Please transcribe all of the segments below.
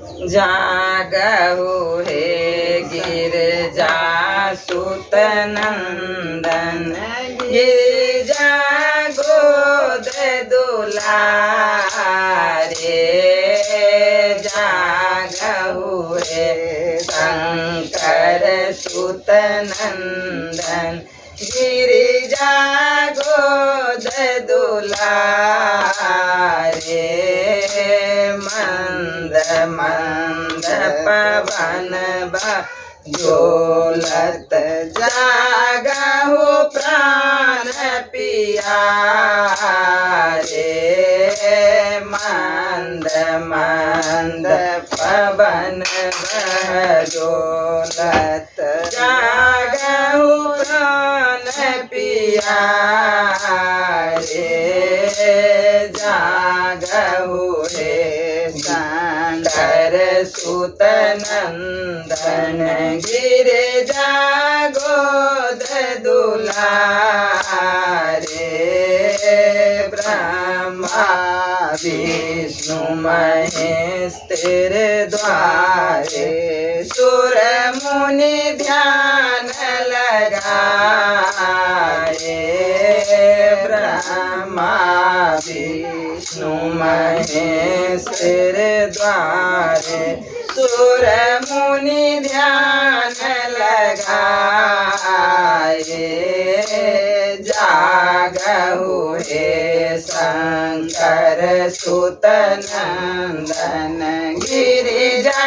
जागहु हे गिरजा सुत नंदन, गिरजा गोद दुलारे। जागहु हे शंकर सुत नंदन, गिरिजा गोद दुलारे। मंद मंद पवन बजोलत, जागहु प्राण पियारे। मंद मंद पवन बजोलत, जागहु प्राण पियारे। जागहु हे शंकर सुत नंदन, गिरजा गोद दुलारे। ब्रह्मा विष्णु महेश तेरे द्वारे, सुर मुनि ध्यान लगाए। ब्रह्मा विष्णु महेश तेरे द्वारे, सुर मुनि ध्यान लगाए। जागहु हे शंकर सुत नंदन, गिरिजा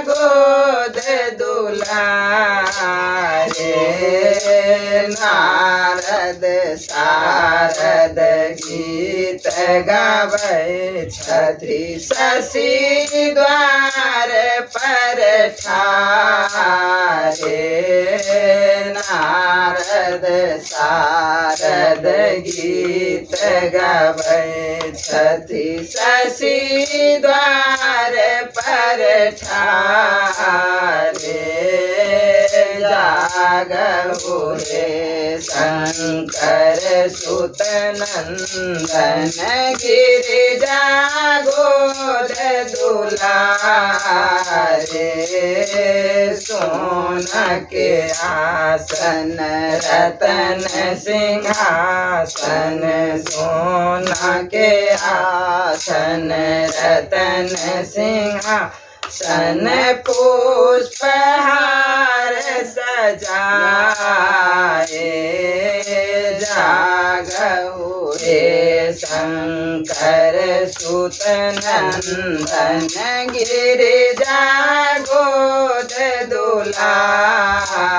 गोद दुलारे। नारद सारद गीत गाबै छथि, शशि द्वार पर ठारे। नारद सारद गीत गाबै छथि, शशि द्वार पर ठारे। जागहु हे शंकर सुत नंदन, गिरिजा गोद दुलारे। सोना के आसन रतन सिंहासन, सोना के आसन रतन सिंहासन, पुष्पहार सजाए। जागहु हे शंकर सुत नंदन, गिरिजा गोद दुलारे।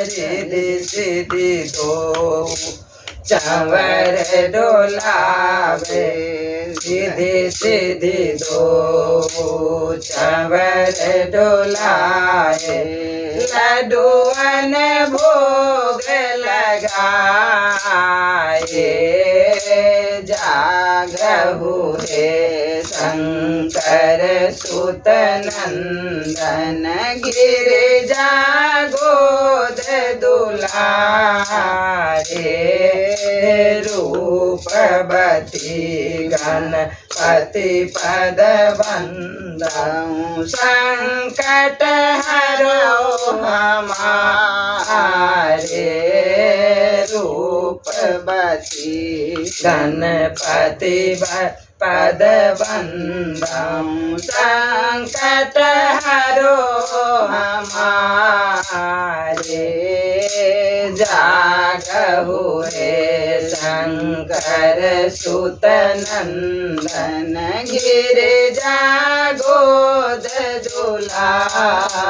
रिधि सिद्धि दो चंवर डोलावे, सीधी सीधी दो चंवर डोलाए। लड्डुअन भोग लगाए। जागहु हे शंकर सुत नंदन, गिरिजा गोद दुलारे। रूपवती गणपति पद बंदौ, संकट हरो हमारे। रूपवती गणपति पद बंदौ, संकट हरो हमारे। जागहु हे शंकर सुत नंदन, गिरिजा गोद दुलारे।